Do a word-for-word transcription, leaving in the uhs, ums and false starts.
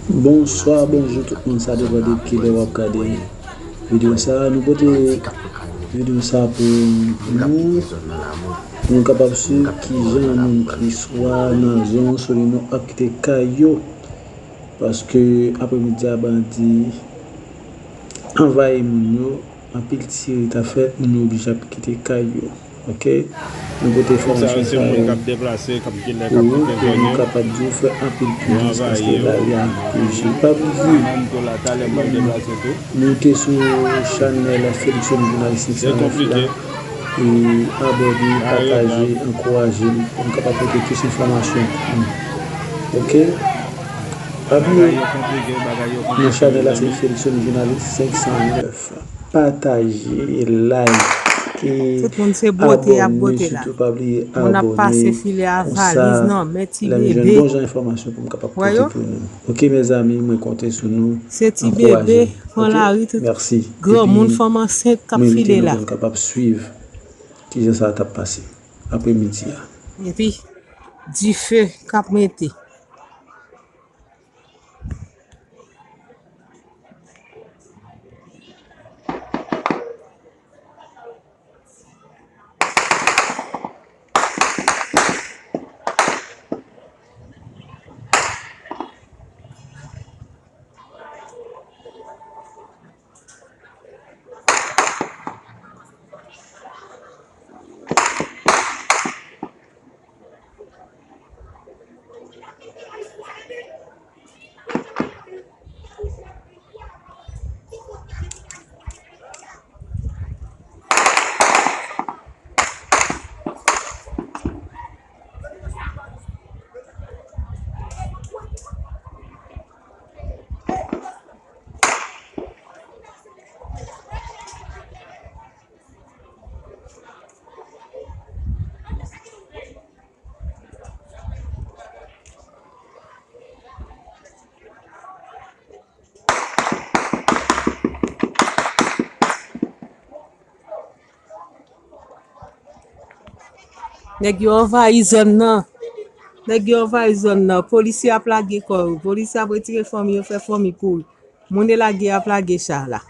Bonswa, bonjou tout moun, sa depann de kilè w ap gade videyo sa. Nou pote videyo sa pou nou, pou nou kapab swiv kijan moun Kriswa nan zòn Solino ap kite kay yo. Paske apremidi a, bandi anvayi moun yo, anpil tire ta fèt, moun yo oblije ap kite kay yo. Oke? Nou pote enfòmasyon sa yo pou ou, pou nou kapab di w fè anpil plis paske lari a toujou. Pa bliye moute sou chanèl Felixson Journaliste senk san nèf la, e abòne, pataje, ankouraje m pou m kapab pote plis enfòmasyon pou nou. Oke? Pa bliye, nan chanèl la se Felixson Journaliste senk san nèf. Pataje, like, e abòne sitou. Pa bliye abòne. Konsa, lè m jwenn bon jan enfòmasyon pou m kapab pote pou nou. Oke, mezanmi, mwen konte sou nou. Ankouraje m. Oke? Mèsi. Epi, mwen envite nou pou nou kapab swiv kijan sa t ap pase apremidi a. Epi, dife k ap mete. Nèg yo anvayi zòn nan. Nèg yo anvayi zòn nan. Polisye ap lage kò yo. Polisye ap retire fanmi yo, fè fanmi kouri. Moun e lage ap lage cha la.